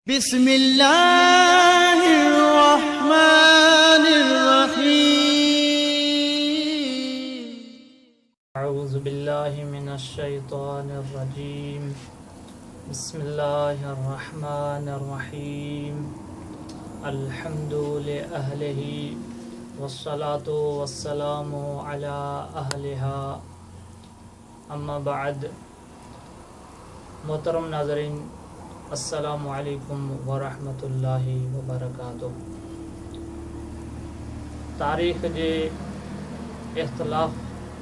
بسم الله الرحمن الرحيم. اعوذ بالله من الشيطان الرجيم بسم الله الرحمن الرحيم الحمد لأهله والصلاة والسلام على اهلها اما بعد محترم ناظرين السلام عليڪم ورحمة الله وبرڪاته تاريخ جي اختلاف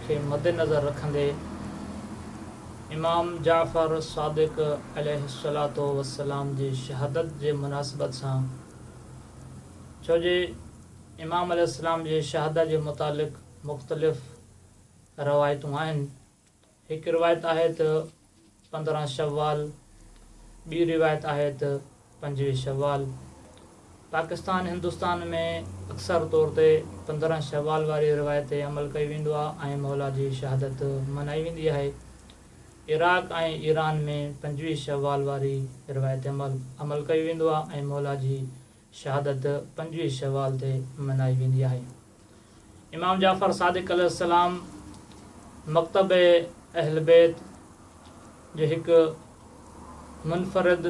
کي مدنظر رکندي امام جعفر صادق عليه الصلوة والسلام جي شهادت جي مناسبت سان ڇو جي امام عليه السلام جي شهادت جي متعلق مختلف روايتون آهن. هڪ روايت آهي ته 15 شوال، ٻي روايت آهي ته 25 شوال. پاڪستان هندستان ۾ اڪثر طور تي 15 شوال واري روايت تي عمل ڪيو ويندو آهي ۽ مولا جي شهادت منائي ويندي آهي. عراق ۽ ايران ۾ 25 شوال واري روايت تي عمل ڪيو ويندو آهي ۽ مولا جي شهادت 25 شوال تي منائي ويندي آهي. امام جعفر صادق عليه السلام مڪتب اهل بيت جو هڪ منفرد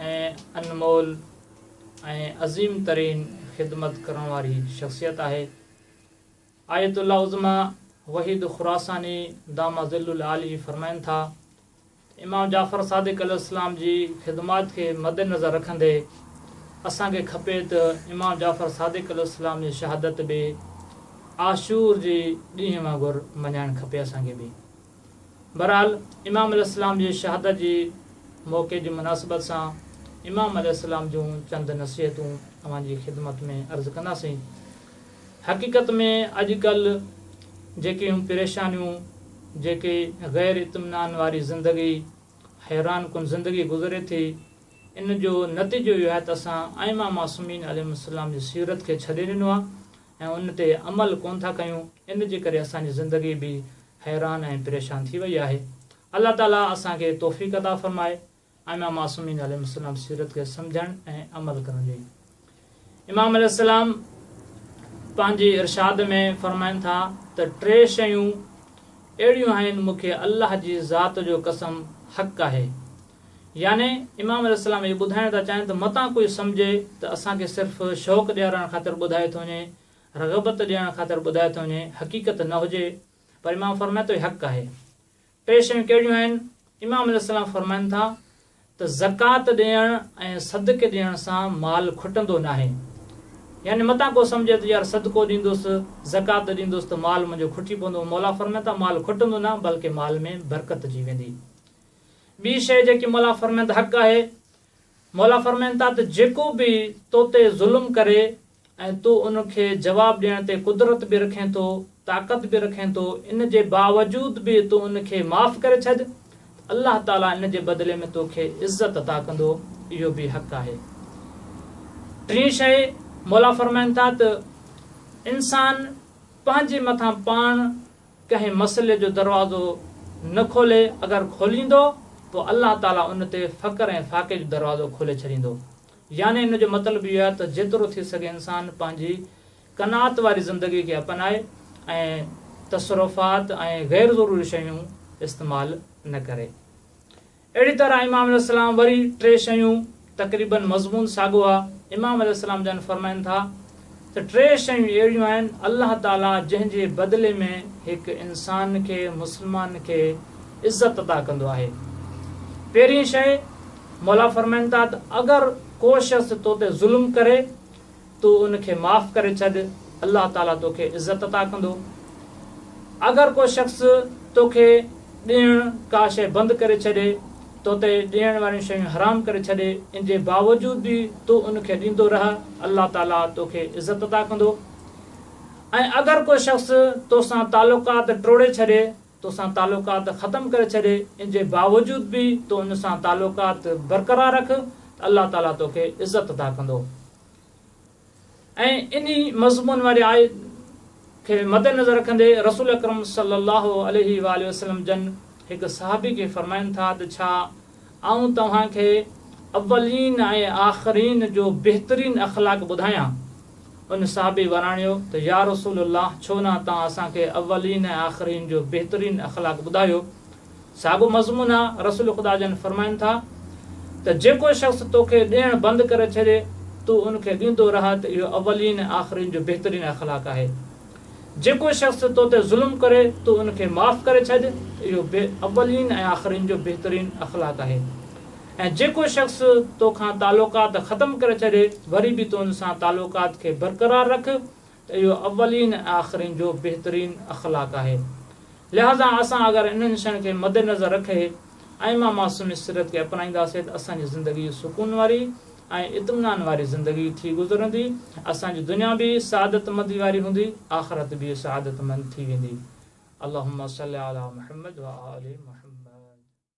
۽ انمول ۽ عظيم ترين خدمت ڪرڻ واري شخصيت آهي. آيت الله عظميٰ وحيد خراساني دام ظل العالي فرمائن ٿا امام جعفر صادق عليه السلام جي خدمات کي مدنظر رکندي اسان کي کپي ته امام جعفر صادق عليه السلام جي شهادت به عاشور جي ڏينهن وانگر مڃائڻ کپي اسان کي به. بهرحال امام عليه السلام جي شهادت جي موقعي جي مناسبت سان امام عليه السلام جون چند نصيحتون اوهان جي خدمت ۾ عرض ڪنداسين. حقيقت ۾ اڄ ڪلهه جيڪي هم پريشانيون، جيڪي غير اطمينان واري زندگي، حيران ڪن زندگي گذري ٿي، ان جو نتيجو اهو آهي ته اسان ائمه معصومين عليهم السلام جي سيرت کي ڇڏي ڏنو آهي ۽ ان تي عمل ڪونه ٿا ڪيون، ان جي ڪري اسان جي زندگي به حيران ۽ پريشان ٿي وئي آهي. الله تعالي اسان کي توفيق عطا فرمائي. ائمه معصومين عليهم السلام سيرت کي سمجهڻ ۽ عمل ڪرڻ جي. امام عليه السلام پنهنجي ارشاد ۾ فرمائن ٿا ته ٽي شيون اهڙيون آهن مون کي الله جي ذات جو قسم حق آهي. يعني امام عليه السلام اهو ٻڌائڻ ٿا چاهين ته متان ڪوئي سمجهي ته اسان کي صرف شوق ڏيارڻ خاطر ٻڌائي ٿو وڃي، رغبت ڏيڻ خاطر ٻڌائي ٿو وڃي، حقيقت نه هجي، پر امام فرمائي ٿو هي حق آهي. ٽي شيون ڪهڙيون آهن؟ امام عليه السلام فرمائن ٿا ته زڪوات ڏيڻ ۽ صدقي ڏيڻ سان مال کٽندو ناهي. يعني متان ڪو سمجهي ته يار صدقو ڏيندس، زڪوات ڏيندس ته مال منهنجو کٽي پوندو. مولا فرمائن ٿا مال کٽندو نه بلڪه مال ۾ برڪت اچي ويندي. ٻي شيء جيڪي مولا فرمائن ٿا حق آهي، مولا فرمائن ٿا ته جيڪو به تو تي ظلم ڪري ۽ تون ان کي جواب ڏيڻ تي قدرت به رکين ٿو، طاقت به رکين ٿو، ان جي باوجود به تون ان کي معاف ڪري ڇڏ ته الله تعاليٰ ان جي بدلي ۾ توکي عزت عطا ڪندو، اهو به حق آهي. ٽين شيء، مولا فرمائن ٿا ته انسان پنهنجي مٿان پاڻ ڪنهن مسئلي جو دروازو نه کولي، اگر کوليندو پوء الله تعاليٰ ان تي فقر ۽ فاقي جو دروازو کولي ڇڏيندو. يعني ان جو مطلب اهو آهي ته جيترو ٿي سگهي انسان پنهنجي قناعت واري زندگي کي اپنائي ۽ تصرفات ۽ غير ضروري شيون استعمال نه ڪري. اهڙي طرح امام عليه السلام وري ٽي شيون تقريباً مضمون ساڳو آهي. امام عليه السلام جن فرمائن ٿا ته ٽي شيون اهڙيون آهن الله تعاليٰ جنهن جي بدلي ۾ هڪ انسان کي، مسلمان کي، عزت عطا ڪندو آهي. پهرين شيء مولا فرمائن ٿا ته اگر ڪو شخص تو تي ظلم ڪري تون ان کي معاف ڪري ڇڏ الله تعالي توکي عزت عطا ڪندو. اگر ڪو شخص توکي ڏيڻ ڪا شيء بند ڪري ڇڏي، تو تي ڏيڻ واريون شيون حرام ڪري ڇڏي ان جي باوجود به تون ان کي ڏيندو رهه الله تعالي توکي عزت عطا ڪندو. ۽ اگر ڪو شخص توسان تعلقات ٽوڙي ڇڏي توسان تعلقات ختم ڪري ڇڏي ان جي باوجود به تون ان سان تعلقات برقرار رک ته الله تعالي توکي عزت عطا ڪندو. ۽ انهي مضمون واري آيت کي مدنظر رکندي رسول اڪرم صلي الله عليه واٰله وسلم جن هڪ صحابي کي فرمائن ٿا ته ڇا آئون توهان کي اولين ۽ آخرين جو بهترين اخلاق ٻڌايان؟ ان صحابي وراڻيو ته يا رسول الله ڇو نه توهان اسان کي اولين ۽ آخرين جو بهترين اخلاق ٻڌايو. ساڳو مضمون آ، رسول خدا جن فرمائن ٿا ته جيڪو شخص توکي ڏيڻ بند ڪري ڇڏي تون ان کي ڏيندو رهه ته اهو اولين ۽ آخرين جو بهترين اخلاق آهي. جيڪو شخص تو تي ظلم ڪري تون ان کي معاف ڪري ڇڏ ته اهو به اولين ۽ آخرين جو بهترين اخلاق آهي. ۽ جيڪو شخص تو کان تعلقات ختم ڪري ڇڏي وري به تون ان سان تعلقات کي برقرار رک ته اهو اولين ۽ آخرين جو بهترين اخلاق آهي. لهٰذا اسان اگر انهن شين کي مدنظر رکي ائمه معصومي سيرت کي اپنائينداسين ته اسان جي زندگي سڪون واري ۽ اطمينان واري زندگي ٿي گذرندي، اسان جي دنيا به سعادتمندي واري هوندي، آخرت به سعادتمند ٿي ويندي. اللهم صل علي محمد وآل محمد.